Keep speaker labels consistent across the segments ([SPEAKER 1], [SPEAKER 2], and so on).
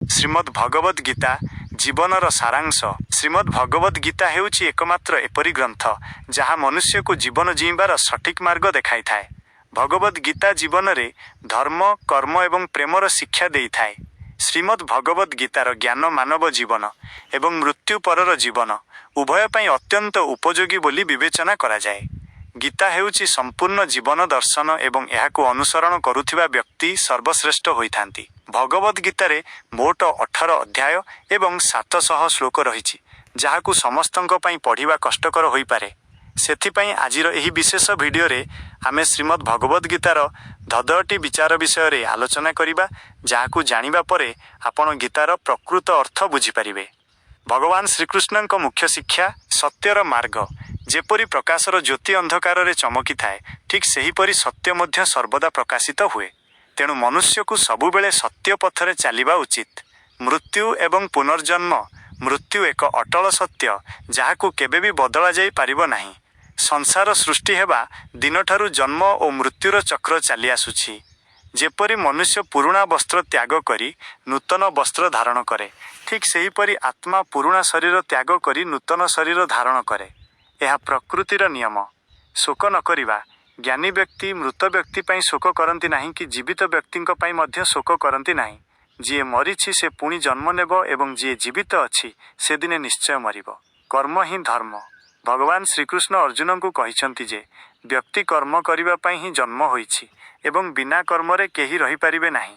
[SPEAKER 1] ଶ୍ରୀମଦ୍ ଭଗବଦ୍ ଗୀତା, ଜୀବନର ସାରାଂଶ। ଶ୍ରୀମଦ୍ ଭଗବଦ୍ ଗୀତା ହେଉଛି ଏକମାତ୍ର ଏପରି ଗ୍ରନ୍ଥ, ଯାହା ମନୁଷ୍ୟକୁ ଜୀବନ ଜୀଇଁବାର ସଠିକ୍ ମାର୍ଗ ଦେଖାଇଥାଏ। ଭଗବଦ୍ ଗୀତା ଜୀବନରେ ଧର୍ମ, କର୍ମ ଏବଂ ପ୍ରେମର ଶିକ୍ଷା ଦେଇଥାଏ। ଶ୍ରୀମଦ୍ ଭଗବଦ୍ ଗୀତାର ଜ୍ଞାନ ମାନବ ଜୀବନ ଏବଂ ମୃତ୍ୟୁ ପରର ଜୀବନ ଉଭୟ ପାଇଁ ଅତ୍ୟନ୍ତ ଉପଯୋଗୀ ବୋଲି ବିବେଚନା କରାଯାଏ। ଗୀତା ହେଉଛି ସମ୍ପୂର୍ଣ୍ଣ ଜୀବନ ଦର୍ଶନ ଏବଂ ଏହାକୁ ଅନୁସରଣ କରୁଥିବା ବ୍ୟକ୍ତି ସର୍ବଶ୍ରେଷ୍ଠ ହୋଇଥାନ୍ତି। ଭଗବଦ୍ ଗୀତାରେ ମୋଟ 18 ଅଧ୍ୟାୟ ଏବଂ 700 ଶ୍ଳୋକ ରହିଛି, ଯାହାକୁ ସମସ୍ତଙ୍କ ପାଇଁ ପଢ଼ିବା କଷ୍ଟକର ହୋଇପାରେ। ସେଥିପାଇଁ ଆଜିର ଏହି ବିଶେଷ ଭିଡିଓରେ ଆମେ ଶ୍ରୀମଦ୍ ଭଗବଦ୍ ଗୀତାର ଧଦଟି ବିଚାର ବିଷୟରେ ଆଲୋଚନା କରିବା, ଯାହାକୁ ଜାଣିବା ପରେ ଆପଣ ଗୀତାର ପ୍ରକୃତ ଅର୍ଥ ବୁଝିପାରିବେ। ଭଗବାନ ଶ୍ରୀକୃଷ୍ଣଙ୍କ ମୁଖ୍ୟ ଶିକ୍ଷା, ସତ୍ୟର ମାର୍ଗ। ଯେପରି ପ୍ରକାଶର ଜ୍ୟୋତି ଅନ୍ଧକାରରେ ଚମକିଥାଏ, ଠିକ୍ ସେହିପରି ସତ୍ୟ ମଧ୍ୟ ସର୍ବଦା ପ୍ରକାଶିତ ହୁଏ। ତେଣୁ ମନୁଷ୍ୟକୁ ସବୁବେଳେ ସତ୍ୟ ପଥରେ ଚାଲିବା ଉଚିତ। ମୃତ୍ୟୁ ଏବଂ ପୁନର୍ଜନ୍ମ। ମୃତ୍ୟୁ ଏକ ଅଟଳ ସତ୍ୟ, ଯାହାକୁ କେବେ ବି ବଦଳାଯାଇ ପାରିବ ନାହିଁ। ସଂସାର ସୃଷ୍ଟି ହେବା ଦିନଠାରୁ ଜନ୍ମ ଓ ମୃତ୍ୟୁର ଚକ୍ର ଚାଲି ଆସୁଛି। ଯେପରି ମନୁଷ୍ୟ ପୁରୁଣା ବସ୍ତ୍ର ତ୍ୟାଗ କରି ନୂତନ ବସ୍ତ୍ର ଧାରଣ କରେ, ଠିକ୍ ସେହିପରି ଆତ୍ମା ପୁରୁଣା ଶରୀର ତ୍ୟାଗ କରି ନୂତନ ଶରୀର ଧାରଣ କରେ। ଏହା ପ୍ରକୃତିର ନିୟମ। ଶୋକ ନ କରିବା। ଜ୍ଞାନୀ ବ୍ୟକ୍ତି ମୃତ ବ୍ୟକ୍ତି ପାଇଁ ଶୋକ କରନ୍ତି ନାହିଁ କି ଜୀବିତ ବ୍ୟକ୍ତିଙ୍କ ପାଇଁ ମଧ୍ୟ ଶୋକ କରନ୍ତି ନାହିଁ। ଯିଏ ମରିଛି ସେ ପୁଣି ଜନ୍ମ ନେବ ଏବଂ ଯିଏ ଜୀବିତ ଅଛି ସେ ଦିନେ ନିଶ୍ଚୟ ମରିବ। କର୍ମ ହିଁ ଧର୍ମ। ଭଗବାନ ଶ୍ରୀକୃଷ୍ଣ ଅର୍ଜୁନଙ୍କୁ କହିଛନ୍ତି ଯେ ବ୍ୟକ୍ତି କର୍ମ କରିବା ପାଇଁ ହିଁ ଜନ୍ମ ହୋଇଛି ଏବଂ ବିନା କର୍ମରେ କେହି ରହିପାରିବେ ନାହିଁ।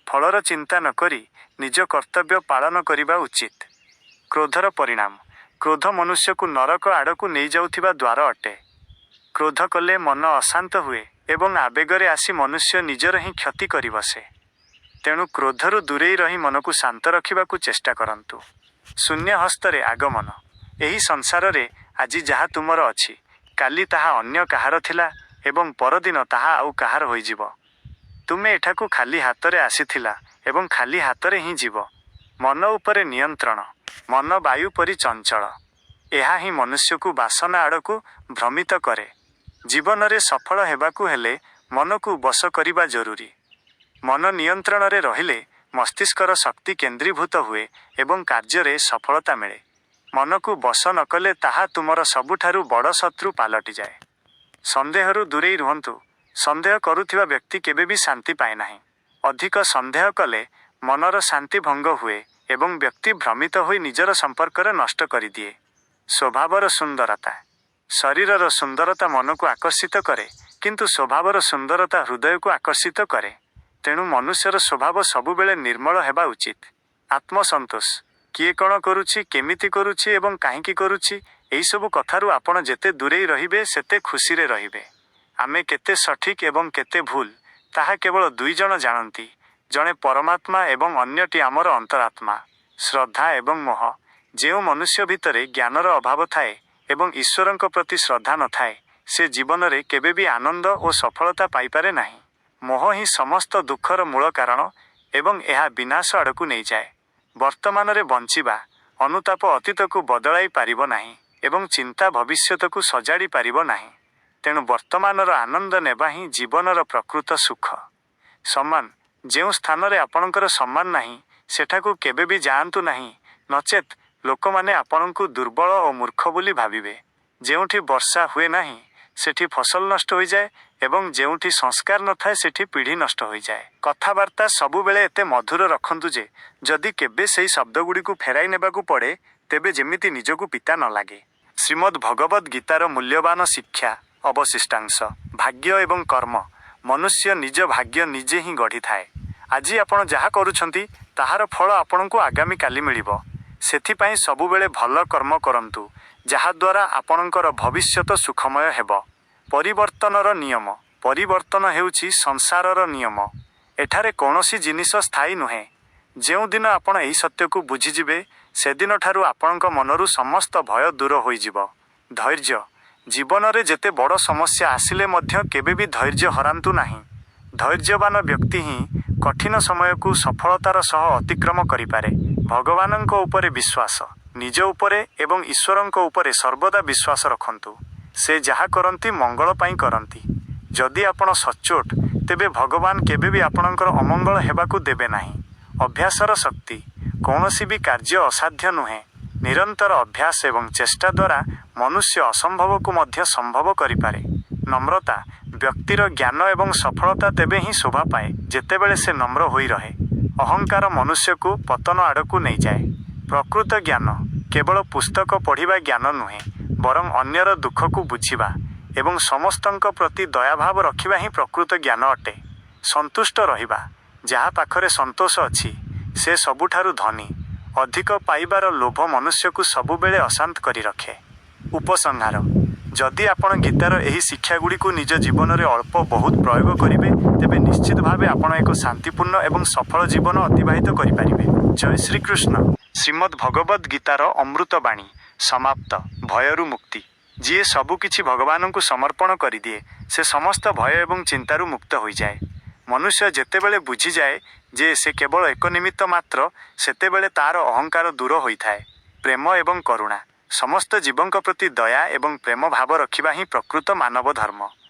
[SPEAKER 1] ଫଳର ଚିନ୍ତା ନ କରି ନିଜ କର୍ତ୍ତବ୍ୟ ପାଳନ କରିବା ଉଚିତ। କ୍ରୋଧର ପରିଣାମ। କ୍ରୋଧ ମନୁଷ୍ୟକୁ ନରକ ଆଡ଼କୁ ନେଇଯାଉଥିବା ଦ୍ୱାର ଅଟେ। କ୍ରୋଧ କଲେ ମନ ଅଶାନ୍ତ ହୁଏ ଏବଂ ଆବେଗରେ ଆସି ମନୁଷ୍ୟ ନିଜର ହିଁ କ୍ଷତି କରିବସେ। ତେଣୁ କ୍ରୋଧରୁ ଦୂରେଇ ରହି ମନକୁ ଶାନ୍ତ ରଖିବାକୁ ଚେଷ୍ଟା କରନ୍ତୁ। ଶୂନ୍ୟ ହସ୍ତରେ ଆଗମନ। ଏହି ସଂସାରରେ ଆଜି ଯାହା ତୁମର ଅଛି, କାଲି ତାହା ଅନ୍ୟ କାହାର ଥିଲା ଏବଂ ପରଦିନ ତାହା ଆଉ କାହାର ହୋଇଯିବ। ତୁମେ ଏଠାକୁ ଖାଲି ହାତରେ ଆସିଥିଲା ଏବଂ ଖାଲି ହାତରେ ହିଁ ଯିବ। ମନ ଉପରେ ନିୟନ୍ତ୍ରଣ। ମନ ବାୟୁ ପରି ଚଞ୍ଚଳ। ଏହା ହିଁ ମନୁଷ୍ୟକୁ ବାସନା ଆଡ଼କୁ ଭ୍ରମିତ କରେ। ଜୀବନରେ ସଫଳ ହେବାକୁ ହେଲେ ମନକୁ ବଶ କରିବା ଜରୁରୀ। ମନ ନିୟନ୍ତ୍ରଣରେ ରହିଲେ ମସ୍ତିଷ୍କର ଶକ୍ତି କେନ୍ଦ୍ରୀଭୂତ ହୁଏ ଏବଂ କାର୍ଯ୍ୟରେ ସଫଳତା ମିଳେ। ମନକୁ ବଶ ନ କଲେ ତାହା ତୁମର ସବୁଠାରୁ ବଡ଼ ଶତ୍ରୁ ପାଲଟିଯାଏ। ସନ୍ଦେହରୁ ଦୂରେଇ ରୁହନ୍ତୁ। ସନ୍ଦେହ କରୁଥିବା ବ୍ୟକ୍ତି କେବେ ବି ଶାନ୍ତି ପାଏ ନାହିଁ। ଅଧିକ ସନ୍ଦେହ କଲେ ମନର ଶାନ୍ତି ଭଙ୍ଗ ହୁଏ ଏବଂ ବ୍ୟକ୍ତି ଭ୍ରମିତ ହୋଇ ନିଜର ସମ୍ପର୍କରେ ନଷ୍ଟ କରିଦିଏ। ସ୍ୱଭାବର ସୁନ୍ଦରତା। ଶରୀରର ସୁନ୍ଦରତା ମନକୁ ଆକର୍ଷିତ କରେ, କିନ୍ତୁ ସ୍ୱଭାବର ସୁନ୍ଦରତା ହୃଦୟକୁ ଆକର୍ଷିତ କରେ। ତେଣୁ ମନୁଷ୍ୟର ସ୍ୱଭାବ ସବୁବେଳେ ନିର୍ମଳ ହେବା ଉଚିତ। ଆତ୍ମସନ୍ତୋଷ। କିଏ କ'ଣ କରୁଛି, କେମିତି କରୁଛି ଏବଂ କାହିଁକି କରୁଛି, ଏହିସବୁ କଥାରୁ ଆପଣ ଯେତେ ଦୂରେଇ ରହିବେ, ସେତେ ଖୁସିରେ ରହିବେ। ଆମେ କେତେ ସଠିକ୍ ଏବଂ କେତେ ଭୁଲ, ତାହା କେବଳ ଦୁଇ ଜଣ ଜାଣନ୍ତି, ଜଣେ ପରମାତ୍ମା ଏବଂ ଅନ୍ୟଟି ଆମର ଅନ୍ତରାତ୍ମା। ଶ୍ରଦ୍ଧା ଏବଂ ମୋହ। ଯେଉଁ ମନୁଷ୍ୟ ଭିତରେ ଜ୍ଞାନର ଅଭାବ ଥାଏ ଏବଂ ଈଶ୍ୱରଙ୍କ ପ୍ରତି ଶ୍ରଦ୍ଧା ନଥାଏ, ସେ ଜୀବନରେ କେବେ ବି ଆନନ୍ଦ ଓ ସଫଳତା ପାଇପାରେ ନାହିଁ। ମୋହ ହିଁ ସମସ୍ତ ଦୁଃଖର ମୂଳ କାରଣ ଏବଂ ଏହା ବିନାଶ ଆଡ଼କୁ ନେଇଯାଏ। ବର୍ତ୍ତମାନରେ ବଞ୍ଚିବା। ଅନୁତାପ ଅତୀତକୁ ବଦଳାଇ ପାରିବ ନାହିଁ ଏବଂ ଚିନ୍ତା ଭବିଷ୍ୟତକୁ ସଜାଡ଼ି ପାରିବ ନାହିଁ। ତେଣୁ ବର୍ତ୍ତମାନର ଆନନ୍ଦ ନେବା ହିଁ ଜୀବନର ପ୍ରକୃତ ସୁଖ। ସମ୍ମାନ। ଯେଉଁ ସ୍ଥାନରେ ଆପଣଙ୍କର ସମ୍ମାନ ନାହିଁ, ସେଠାକୁ କେବେ ବି ଯାଆନ୍ତୁ ନାହିଁ, ନଚେତ୍ ଲୋକମାନେ ଆପଣଙ୍କୁ ଦୁର୍ବଳ ଓ ମୂର୍ଖ ବୋଲି ଭାବିବେ। ଯେଉଁଠି ବର୍ଷା ହୁଏ ନାହିଁ, ସେଠି ଫସଲ ନଷ୍ଟ ହୋଇଯାଏ ଏବଂ ଯେଉଁଠି ସଂସ୍କାର ନଥାଏ, ସେଠି ପିଢ଼ି ନଷ୍ଟ ହୋଇଯାଏ। କଥାବାର୍ତ୍ତା ସବୁବେଳେ ଏତେ ମଧୁର ରଖନ୍ତୁ ଯେ ଯଦି କେବେ ସେହି ଶବ୍ଦଗୁଡ଼ିକୁ ଫେରାଇ ନେବାକୁ ପଡ଼େ, ତେବେ ଯେମିତି ନିଜକୁ ପିତା ନ ଲାଗେ। ଶ୍ରୀମଦ୍ ଭଗବଦ୍ ଗୀତାର ମୂଲ୍ୟବାନ ଶିକ୍ଷା, ଅବଶିଷ୍ଟାଂଶ। ଭାଗ୍ୟ ଏବଂ କର୍ମ। ମନୁଷ୍ୟ ନିଜ ଭାଗ୍ୟ ନିଜେ ହିଁ ଗଢ଼ିଥାଏ। ଆଜି ଆପଣ ଯାହା କରୁଛନ୍ତି, ତାହାର ଫଳ ଆପଣଙ୍କୁ ଆଗାମୀ କାଲି ମିଳିବ। ସେଥିପାଇଁ ସବୁବେଳେ ଭଲ କର୍ମ କରନ୍ତୁ, ଯାହାଦ୍ୱାରା ଆପଣଙ୍କର ଭବିଷ୍ୟତ ସୁଖମୟ ହେବ। ପରିବର୍ତ୍ତନର ନିୟମ। ପରିବର୍ତ୍ତନ ହେଉଛି ସଂସାରର ନିୟମ। ଏଠାରେ କୌଣସି ଜିନିଷ ସ୍ଥାୟୀ ନୁହେଁ। ଯେଉଁଦିନ ଆପଣ ଏହି ସତ୍ୟକୁ ବୁଝିଯିବେ, ସେଦିନଠାରୁ ଆପଣଙ୍କ ମନରୁ ସମସ୍ତ ଭୟ ଦୂର ହୋଇଯିବ। ଧୈର୍ଯ୍ୟ। ଜୀବନରେ ଯେତେ ବଡ଼ ସମସ୍ୟା ଆସିଲେ ମଧ୍ୟ କେବେ ବି ଧୈର୍ଯ୍ୟ ହରାନ୍ତୁ ନାହିଁ। ଧୈର୍ଯ୍ୟବାନ ବ୍ୟକ୍ତି ହିଁ କଠିନ ସମୟକୁ ସଫଳତାର ସହ ଅତିକ୍ରମ କରିପାରେ। ଭଗବାନଙ୍କ ଉପରେ ବିଶ୍ୱାସ। ନିଜ ଉପରେ ଏବଂ ଈଶ୍ୱରଙ୍କ ଉପରେ ସର୍ବଦା ବିଶ୍ୱାସ ରଖନ୍ତୁ। ସେ ଯାହା କରନ୍ତି, ମଙ୍ଗଳ ପାଇଁ କରନ୍ତି। ଯଦି ଆପଣ ସଚ୍ଚୋଟ, ତେବେ ଭଗବାନ କେବେ ବି ଆପଣଙ୍କର ଅମଙ୍ଗଳ ହେବାକୁ ଦେବେ ନାହିଁ। ଅଭ୍ୟାସର ଶକ୍ତି, କୌଣସି ବି କାର୍ଯ୍ୟ ଅସାଧ୍ୟ ନୁହେଁ। ନିରନ୍ତର ଅଭ୍ୟାସ ଏବଂ ଚେଷ୍ଟା ଦ୍ୱାରା ମନୁଷ୍ୟ ଅସମ୍ଭବକୁ ମଧ୍ୟ ସମ୍ଭବ କରିପାରେ। ନମ୍ରତା, ବ୍ୟକ୍ତିର ଜ୍ଞାନ ଏବଂ ସଫଳତା ତେବେ ହିଁ ଶୋଭା ପାଏ, ଯେତେବେଳେ ସେ ନମ୍ର ହୋଇ ରହେ। ଅହଙ୍କାର ମନୁଷ୍ୟକୁ ପତନ ଆଡ଼କୁ ନେଇଯାଏ। ପ୍ରକୃତ ଜ୍ଞାନ, କେବଳ ପୁସ୍ତକ ପଢ଼ିବା ଜ୍ଞାନ ନୁହେଁ, ବରଂ ଅନ୍ୟର ଦୁଃଖକୁ ବୁଝିବା ଏବଂ ସମସ୍ତଙ୍କ ପ୍ରତି ଦୟାଭାବ ରଖିବା ହିଁ ପ୍ରକୃତ ଜ୍ଞାନ ଅଟେ। ସନ୍ତୁଷ୍ଟ ରହିବା, ଯାହା ପାଖରେ ସନ୍ତୋଷ ଅଛି, ସେ ସବୁଠାରୁ ଧନୀ। ଅଧିକ ପାଇବାର ଲୋଭ ମନୁଷ୍ୟକୁ ସବୁବେଳେ ଅଶାନ୍ତ କରି ରଖେ। ଉପସଂହାର, ଯଦି ଆପଣ ଗୀତାର ଏହି ଶିକ୍ଷାଗୁଡ଼ିକୁ ନିଜ ଜୀବନରେ ଅଳ୍ପ ବହୁତ ପ୍ରୟୋଗ କରିବେ, ତେବେ ନିଶ୍ଚିତ ଭାବେ ଆପଣ ଏକ ଶାନ୍ତିପୂର୍ଣ୍ଣ ଏବଂ ସଫଳ ଜୀବନ ଅତିବାହିତ କରିପାରିବେ। ଜୟ ଶ୍ରୀକୃଷ୍ଣ। ଶ୍ରୀମଦ୍ ଭଗବଦ୍ ଗୀତାର ଅମୃତ ବାଣୀ ସମାପ୍ତ। ଭୟରୁ ମୁକ୍ତି, ଯିଏ ସବୁକିଛି ଭଗବାନଙ୍କୁ ସମର୍ପଣ କରିଦିଏ, ସେ ସମସ୍ତ ଭୟ ଏବଂ ଚିନ୍ତାରୁ ମୁକ୍ତ ହୋଇଯାଏ। ମନୁଷ୍ୟ ଯେତେବେଳେ ବୁଝିଯାଏ ଯେ ସେ କେବଳ ଏକ ନିମିତ୍ତ ମାତ୍ର, ସେତେବେଳେ ତାର ଅହଙ୍କାର ଦୂର ହୋଇଥାଏ। ପ୍ରେମ ଏବଂ କରୁଣା, ସମସ୍ତ ଜୀବଙ୍କ ପ୍ରତି ଦୟା ଏବଂ ପ୍ରେମ ଭାବ ରଖିବା ହିଁ ପ୍ରକୃତ ମାନବ ଧର୍ମ।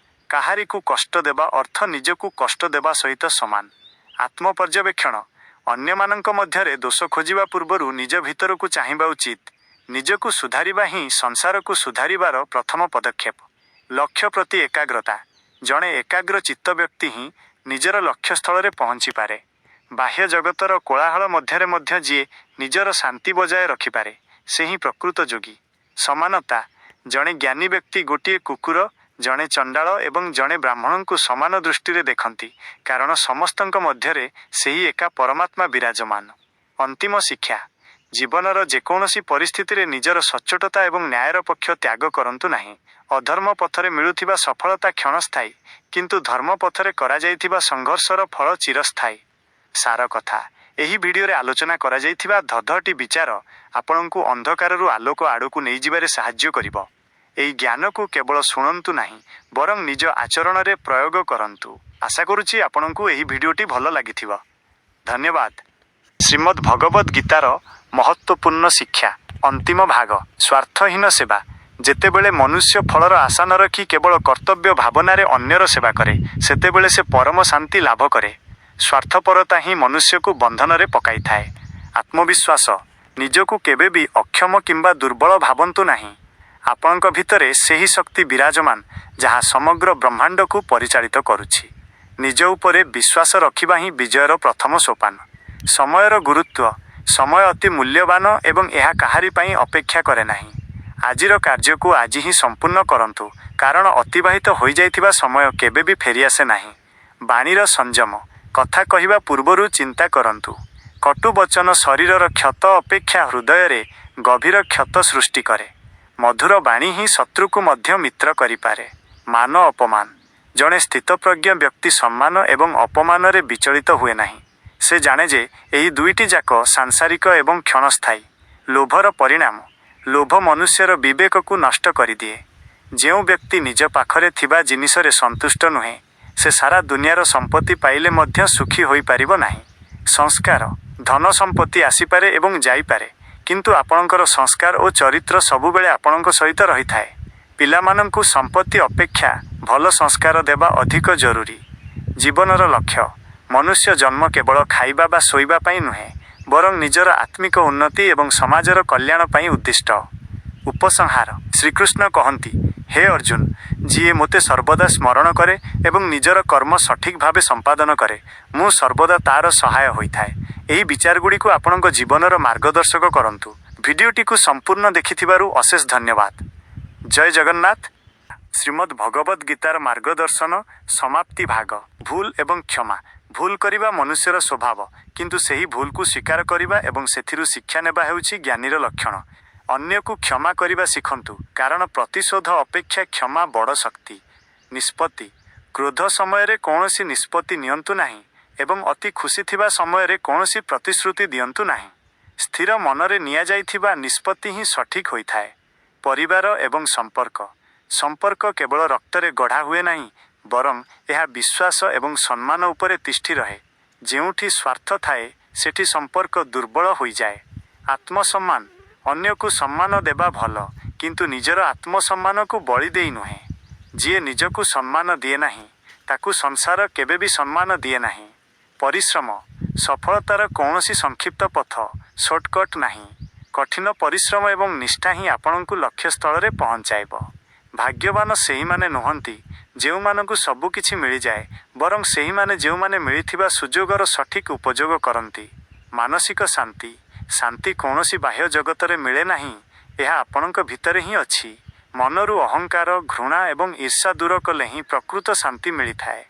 [SPEAKER 1] କାହାରିକୁ କଷ୍ଟ ଦେବା ଅର୍ଥ ନିଜକୁ କଷ୍ଟ ଦେବା ସହିତ ସମାନ। ଆତ୍ମପର୍ଯ୍ୟବେକ୍ଷଣ, ଅନ୍ୟମାନଙ୍କ ମଧ୍ୟରେ ଦୋଷ ଖୋଜିବା ପୂର୍ବରୁ ନିଜ ଭିତରକୁ ଚାହିଁବା ଉଚିତ। ନିଜକୁ ସୁଧାରିବା ହିଁ ସଂସାରକୁ ସୁଧାରିବାର ପ୍ରଥମ ପଦକ୍ଷେପ। ଲକ୍ଷ୍ୟ ପ୍ରତି ଏକାଗ୍ରତା, ଜଣେ ଏକାଗ୍ର ଚିତ୍ତ ବ୍ୟକ୍ତି ହିଁ ନିଜର ଲକ୍ଷ୍ୟସ୍ଥଳରେ ପହଞ୍ଚିପାରେ। ବାହ୍ୟ ଜଗତର କୋଳାହଳ ମଧ୍ୟରେ ମଧ୍ୟ ଯିଏ ନିଜର ଶାନ୍ତି ବଜାୟ ରଖିପାରେ, ସେ ହିଁ ପ୍ରକୃତ ଯୋଗୀ। ସମାନତା, ଜଣେ ଜ୍ଞାନୀ ବ୍ୟକ୍ତି ଗୋଟିଏ କୁକୁର, ଜଣେ ଚଣ୍ଡାଳ ଏବଂ ଜଣେ ବ୍ରାହ୍ମଣଙ୍କୁ ସମାନ ଦୃଷ୍ଟିରେ ଦେଖନ୍ତି, କାରଣ ସମସ୍ତଙ୍କ ମଧ୍ୟରେ ସେହି ଏକା ପରମାତ୍ମା ବିରାଜମାନ। ଅନ୍ତିମ ଶିକ୍ଷା, ଜୀବନର ଯେକୌଣସି ପରିସ୍ଥିତିରେ ନିଜର ସଚ୍ଚୋଟତା ଏବଂ ନ୍ୟାୟର ପକ୍ଷ ତ୍ୟାଗ କରନ୍ତୁ ନାହିଁ। ଅଧର୍ମ ପଥରେ ମିଳୁଥିବା ସଫଳତା କ୍ଷଣସ୍ଥାୟୀ, କିନ୍ତୁ ଧର୍ମ ପଥରେ କରାଯାଇଥିବା ସଂଘର୍ଷର ଫଳ ଚିରସ୍ଥାୟୀ। ସାର କଥା, ଏହି ଭିଡ଼ିଓରେ ଆଲୋଚନା କରାଯାଇଥିବା ଧଧଟି ବିଚାର ଆପଣଙ୍କୁ ଅନ୍ଧକାରରୁ ଆଲୋକ ଆଡ଼କୁ ନେଇଯିବାରେ ସାହାଯ୍ୟ କରିବ। ଏହି ଜ୍ଞାନକୁ କେବଳ ଶୁଣନ୍ତୁ ନାହିଁ, ବରଂ ନିଜ ଆଚରଣରେ ପ୍ରୟୋଗ କରନ୍ତୁ। ଆଶା କରୁଛି ଆପଣଙ୍କୁ ଏହି ଭିଡ଼ିଓଟି ଭଲ ଲାଗିଥିବ। ଧନ୍ୟବାଦ। ଶ୍ରୀମଦ୍ ଭଗବଦ୍ ଗୀତାର ମହତ୍ତ୍ୱପୂର୍ଣ୍ଣ ଶିକ୍ଷା, ଅନ୍ତିମ ଭାଗ। ସ୍ୱାର୍ଥହୀନ ସେବା, ଯେତେବେଳେ ମନୁଷ୍ୟ ଫଳର ଆଶା ନ ରଖି କେବଳ କର୍ତ୍ତବ୍ୟ ଭାବନାରେ ଅନ୍ୟର ସେବା କରେ, ସେତେବେଳେ ସେ ପରମ ଶାନ୍ତି ଲାଭ କରେ। ସ୍ୱାର୍ଥପରତା ହିଁ ମନୁଷ୍ୟକୁ ବନ୍ଧନରେ ପକାଇଥାଏ। ଆତ୍ମବିଶ୍ୱାସ, ନିଜକୁ କେବେ ବି ଅକ୍ଷମ କିମ୍ବା ଦୁର୍ବଳ ଭାବନ୍ତୁ ନାହିଁ। ଆପଣଙ୍କ ଭିତରେ ସେହି ଶକ୍ତି ବିରାଜମାନ, ଯାହା ସମଗ୍ର ବ୍ରହ୍ମାଣ୍ଡକୁ ପରିଚାଳିତ କରୁଛି। ନିଜ ଉପରେ ବିଶ୍ୱାସ ରଖିବା ହିଁ ବିଜୟର ପ୍ରଥମ ସୋପାନ। ସମୟର ଗୁରୁତ୍ୱ, ସମୟ ଅତି ମୂଲ୍ୟବାନ ଏବଂ ଏହା କାହାରି ପାଇଁ ଅପେକ୍ଷା କରେ ନାହିଁ। ଆଜିର କାର୍ଯ୍ୟକୁ ଆଜି ହିଁ ସମ୍ପୂର୍ଣ୍ଣ କରନ୍ତୁ, କାରଣ ଅତିବାହିତ ହୋଇଯାଇଥିବା ସମୟ କେବେ ବି ଫେରିଆସେ ନାହିଁ। ବାଣୀର ସଂଯମ, କଥା କହିବା ପୂର୍ବରୁ ଚିନ୍ତା କରନ୍ତୁ। କଟୁ ବଚନ ଶରୀରର କ୍ଷତ ଅପେକ୍ଷା ହୃଦୟରେ ଗଭୀର କ୍ଷତ ସୃଷ୍ଟି କରେ। ମଧୁର ବାଣୀ ହିଁ ଶତ୍ରୁକୁ ମଧ୍ୟ ମିତ୍ର କରିପାରେ। ମାନ ଅପମାନ, ଜଣେ ସ୍ଥିତପ୍ରଜ୍ଞ ବ୍ୟକ୍ତି ସମ୍ମାନ ଏବଂ ଅପମାନରେ ବିଚଳିତ ହୁଏ ନାହିଁ। ସେ ଜାଣେ ଯେ ଏହି ଦୁଇଟି ଯାକ ସାଂସାରିକ ଏବଂ କ୍ଷଣସ୍ଥାୟୀ। ଲୋଭର ପରିଣାମ, ଲୋଭ ମନୁଷ୍ୟର ବିବେକକୁ ନଷ୍ଟ କରିଦିଏ। ଯେଉଁ ବ୍ୟକ୍ତି ନିଜ ପାଖରେ ଥିବା ଜିନିଷରେ ସନ୍ତୁଷ୍ଟ ନୁହେଁ, ସେ ସାରା ଦୁନିଆର ସମ୍ପତ୍ତି ପାଇଲେ ମଧ୍ୟ ସୁଖୀ ହୋଇପାରିବ ନାହିଁ। ସଂସ୍କାର, ଧନ ସମ୍ପତ୍ତି ଆସିପାରେ ଏବଂ ଯାଇପାରେ, କିନ୍ତୁ ଆପଣଙ୍କର ସଂସ୍କାର ଓ ଚରିତ୍ର ସବୁବେଳେ ଆପଣଙ୍କ ସହିତ ରହିଥାଏ। ପିଲାମାନଙ୍କୁ ସମ୍ପତ୍ତି ଅପେକ୍ଷା ଭଲ ସଂସ୍କାର ଦେବା ଅଧିକ ଜରୁରୀ। ଜୀବନର ଲକ୍ଷ୍ୟ, ମନୁଷ୍ୟ ଜନ୍ମ କେବଳ ଖାଇବା ବା ଶୋଇବା ପାଇଁ ନୁହେଁ, ବରଂ ନିଜର ଆତ୍ମିକ ଉନ୍ନତି ଏବଂ ସମାଜର କଲ୍ୟାଣ ପାଇଁ ଉଦ୍ଦିଷ୍ଟ। ଉପସଂହାର, ଶ୍ରୀକୃଷ୍ଣ କହନ୍ତି, ହେ ଅର୍ଜୁନ, ଯିଏ ମୋତେ ସର୍ବଦା ସ୍ମରଣ କରେ ଏବଂ ନିଜର କର୍ମ ସଠିକ୍ ଭାବେ ସମ୍ପାଦନ କରେ, ମୁଁ ସର୍ବଦା ତାର ସହାୟ ହୋଇଥାଏ। ଏହି ବିଚାରଗୁଡ଼ିକୁ ଆପଣଙ୍କ ଜୀବନର ମାର୍ଗଦର୍ଶକ କରନ୍ତୁ। ଭିଡ଼ିଓଟିକୁ ସମ୍ପୂର୍ଣ୍ଣ ଦେଖିଥିବାରୁ ଅଶେଷ ଧନ୍ୟବାଦ। ଜୟ ଜଗନ୍ନାଥ। ଶ୍ରୀମଦ୍ ଭଗବଦ୍ ଗୀତାର ମାର୍ଗଦର୍ଶନ, ସମାପ୍ତି ଭାଗ। ଭୁଲ ଏବଂ କ୍ଷମା, ଭୁଲ କରିବା ମନୁଷ୍ୟର ସ୍ୱଭାବ, କିନ୍ତୁ ସେହି ଭୁଲକୁ ସ୍ୱୀକାର କରିବା ଏବଂ ସେଥିରୁ ଶିକ୍ଷା ନେବା ହେଉଛି ଜ୍ଞାନୀର ଲକ୍ଷଣ। ଅନ୍ୟକୁ କ୍ଷମା କରିବା ଶିଖନ୍ତୁ, କାରଣ ପ୍ରତିଶୋଧ ଅପେକ୍ଷା କ୍ଷମା ବଡ଼ ଶକ୍ତି। ନିଷ୍ପତ୍ତି, କ୍ରୋଧ ସମୟରେ କୌଣସି ନିଷ୍ପତ୍ତି ନିଅନ୍ତୁ ନାହିଁ ଏବଂ ଅତି ଖୁସି ଥିବା ସମୟରେ କୌଣସି ପ୍ରତିଶ୍ରୁତି ଦିଅନ୍ତୁ ନାହିଁ। ସ୍ଥିର ମନରେ ନିଆଯାଇଥିବା ନିଷ୍ପତ୍ତି ହିଁ ସଠିକ୍ ହୋଇଥାଏ। ପରିବାର ଏବଂ ସମ୍ପର୍କ, ସମ୍ପର୍କ କେବଳ ରକ୍ତରେ ଗଢ଼ା ହୁଏ ନାହିଁ, ବରଂ ଏହା ବିଶ୍ୱାସ ଏବଂ ସମ୍ମାନ ଉପରେ ତିଷ୍ଠି ରହେ। ଯେଉଁଠି ସ୍ୱାର୍ଥ ଥାଏ, ସେଠି ସମ୍ପର୍କ ଦୁର୍ବଳ ହୋଇଯାଏ। ଆତ୍ମସମ୍ମାନ, ଅନ୍ୟକୁ ସମ୍ମାନ ଦେବା ଭଲ, କିନ୍ତୁ ନିଜର ଆତ୍ମସମ୍ମାନକୁ ବଳି ଦେଇ ନୁହେଁ। ଯିଏ ନିଜକୁ ସମ୍ମାନ ଦିଏ ନାହିଁ, ତାକୁ ସଂସାର କେବେ ବି ସମ୍ମାନ ଦିଏ ନାହିଁ। ପରିଶ୍ରମ, ସଫଳତାର କୌଣସି ସଂକ୍ଷିପ୍ତ ପଥ, ସର୍ଟକଟ୍, ନାହିଁ। କଠିନ ପରିଶ୍ରମ ଏବଂ ନିଷ୍ଠା ହିଁ ଆପଣଙ୍କୁ ଲକ୍ଷ୍ୟସ୍ଥଳରେ ପହଞ୍ଚାଇବ। ଭାଗ୍ୟବାନ ସେହିମାନେ ନୁହଁନ୍ତି, ଯେଉଁମାନଙ୍କୁ ସବୁକିଛି ମିଳିଯାଏ, ବରଂ ସେହିମାନେ ଯେଉଁମାନେ ମିଳିଥିବା ସୁଯୋଗର ସଠିକ୍ ଉପଯୋଗ କରନ୍ତି। ମାନସିକ ଶାନ୍ତି, ଶାନ୍ତି କୌଣସି ବାହ୍ୟ ଜଗତରେ ମିଳେ ନାହିଁ, ଏହା ଆପଣଙ୍କ ଭିତରେ ହିଁ ଅଛି। ମନରୁ ଅହଙ୍କାର, ଘୃଣା ଏବଂ ଈର୍ଷା ଦୂର କଲେ ହିଁ ପ୍ରକୃତ ଶାନ୍ତି ମିଳିଥାଏ।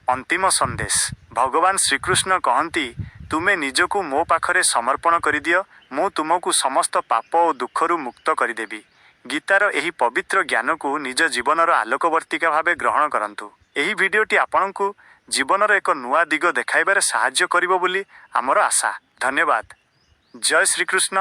[SPEAKER 1] ଅନ୍ତିମ ସନ୍ଦେଶ, ଭଗବାନ ଶ୍ରୀକୃଷ୍ଣ କହନ୍ତି, ତୁମେ ନିଜକୁ ମୋ ପାଖରେ ସମର୍ପଣ କରିଦିଅ, ମୁଁ ତୁମକୁ ସମସ୍ତ ପାପ ଓ ଦୁଃଖରୁ ମୁକ୍ତ କରିଦେବି। ଗୀତାର ଏହି ପବିତ୍ର ଜ୍ଞାନକୁ ନିଜ ଜୀବନର ଆଲୋକବର୍ତ୍ତିକା ଭାବେ ଗ୍ରହଣ କରନ୍ତୁ। ଏହି ଭିଡିଓଟି ଆପଣଙ୍କୁ ଜୀବନର ଏକ ନୂଆ ଦିଗ ଦେଖାଇବାରେ ସାହାଯ୍ୟ କରିବ ବୋଲି ଆମର ଆଶା। ଧନ୍ୟବାଦ। ଜୟ ଶ୍ରୀକୃଷ୍ଣ।